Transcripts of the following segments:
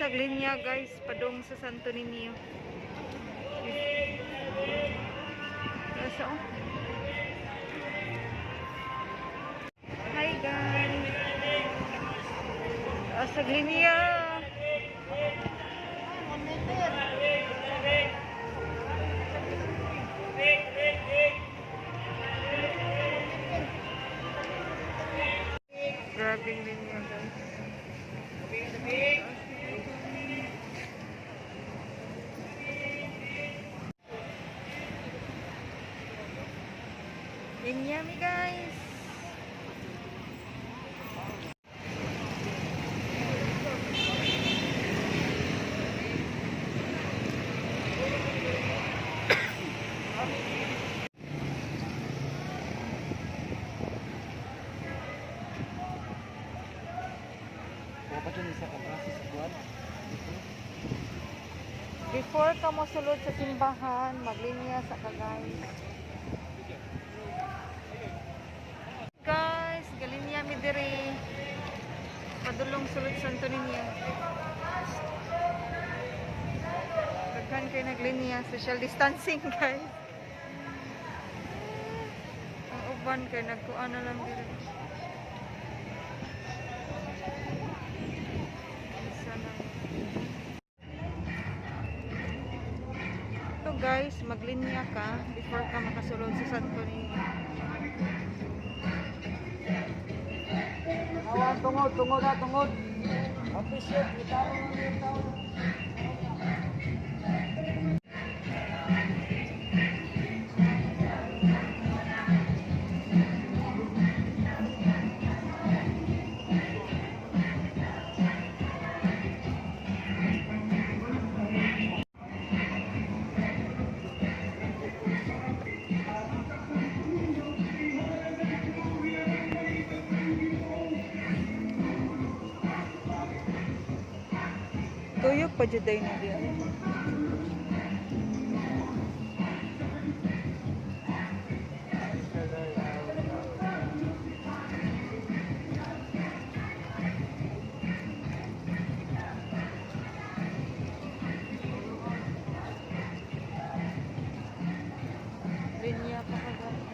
Linya, guys, padong sa Santo Niño. Asa, oh. Hi, guys. Taas sa linya. Grabe linya, guys. Linya mi, guys. Dapat yun isa ka sa buwan. Before ka mo sulod sa simbahan, maglinya sa ka, guys. Guys, galinya mi diri. Padulong sulod Santo Niño. Daghan kay naglinya, social distancing, guys. Ang uban kay nagkuan na lang diri. Isa lang. Ito, guys, maglinya ka before ka makasulod sa Santo Niño. Awan, tungod, tungod na, tungod. Appreciate, itaro na yung tao. Tuyok pa jud na diyan. Linya pa ka, guys.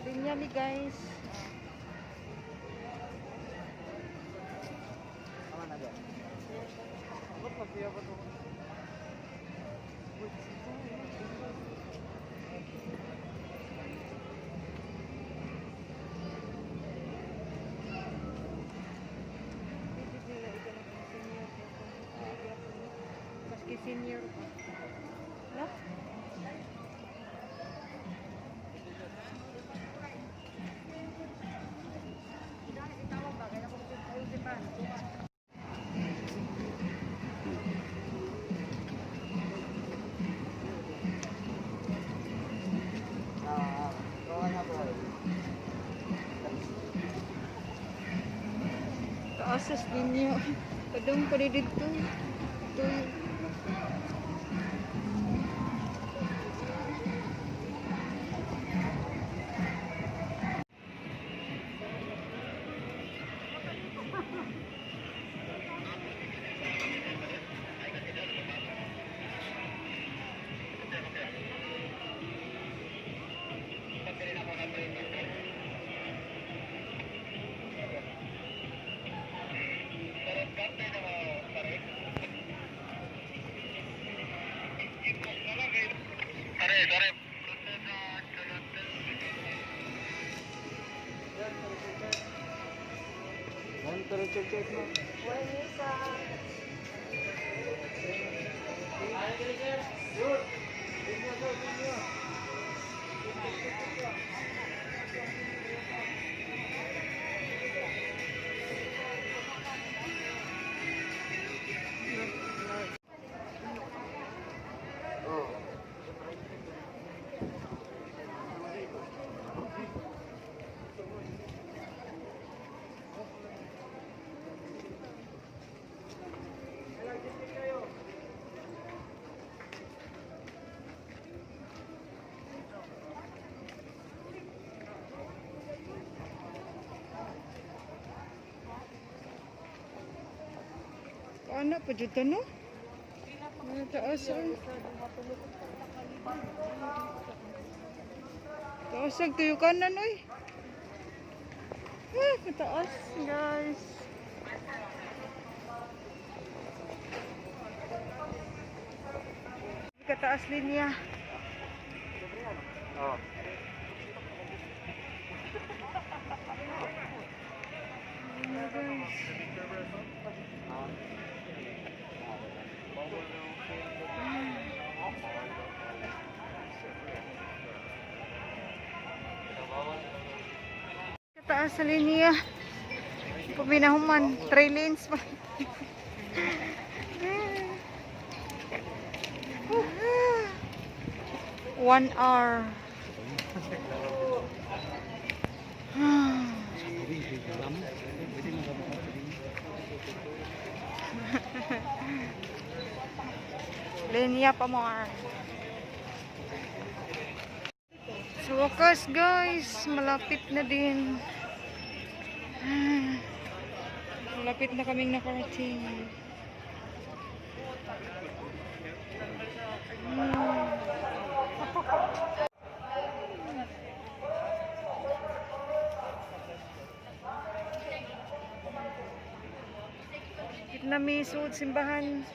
Linya mi, guys. Tama na dyan. Ba't magpiya pa ito? Maski senior pa. No? Ah, gawa na po. Taasas ninyo. Padung pa ni dito. Tuyok. Yan, pero check check mo. Oh. Nakaana pa jud ta, no? Taas ay. Taas ang tuyo kanan oy. Ah, kataas, guys. Kataas linya. Oh. Ano, guys? Kataas sa linya. Paminahuman. 3 lanes pa. 1 hour. Linya pa more. Sa wakas, guys, malapit na din. Malapit na kaming nakarating. Malapit na mi sud simbahan.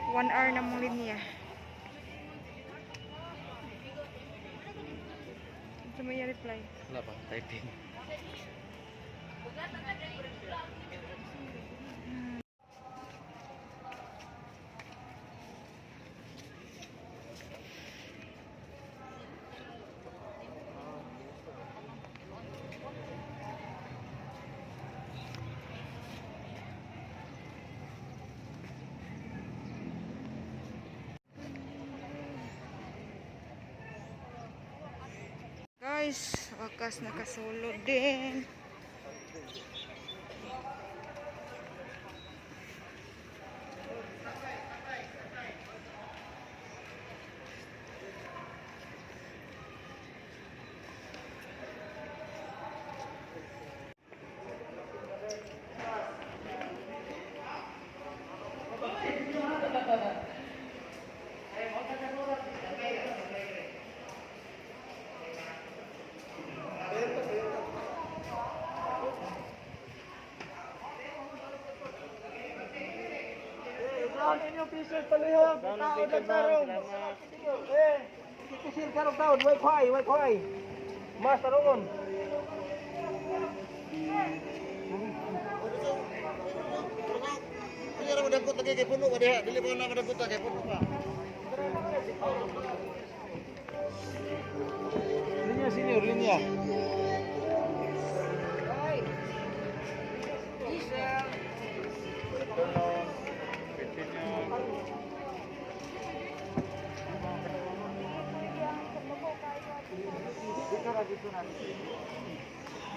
1 hour na mong linya. Ito may reply. Wala pa, typing. Guys, wakas nakasulod din. Ang inyong t-shirt palihog. Tao ng tarong. Eh, kikisil ka ng taon. Way kway, way kway. Mas tarongon. Kaya ra madagkot lagi kay puno ka diha, dili ba na madagkot kay puno pa. Linya, senior, linya.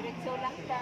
Diretso lang ta.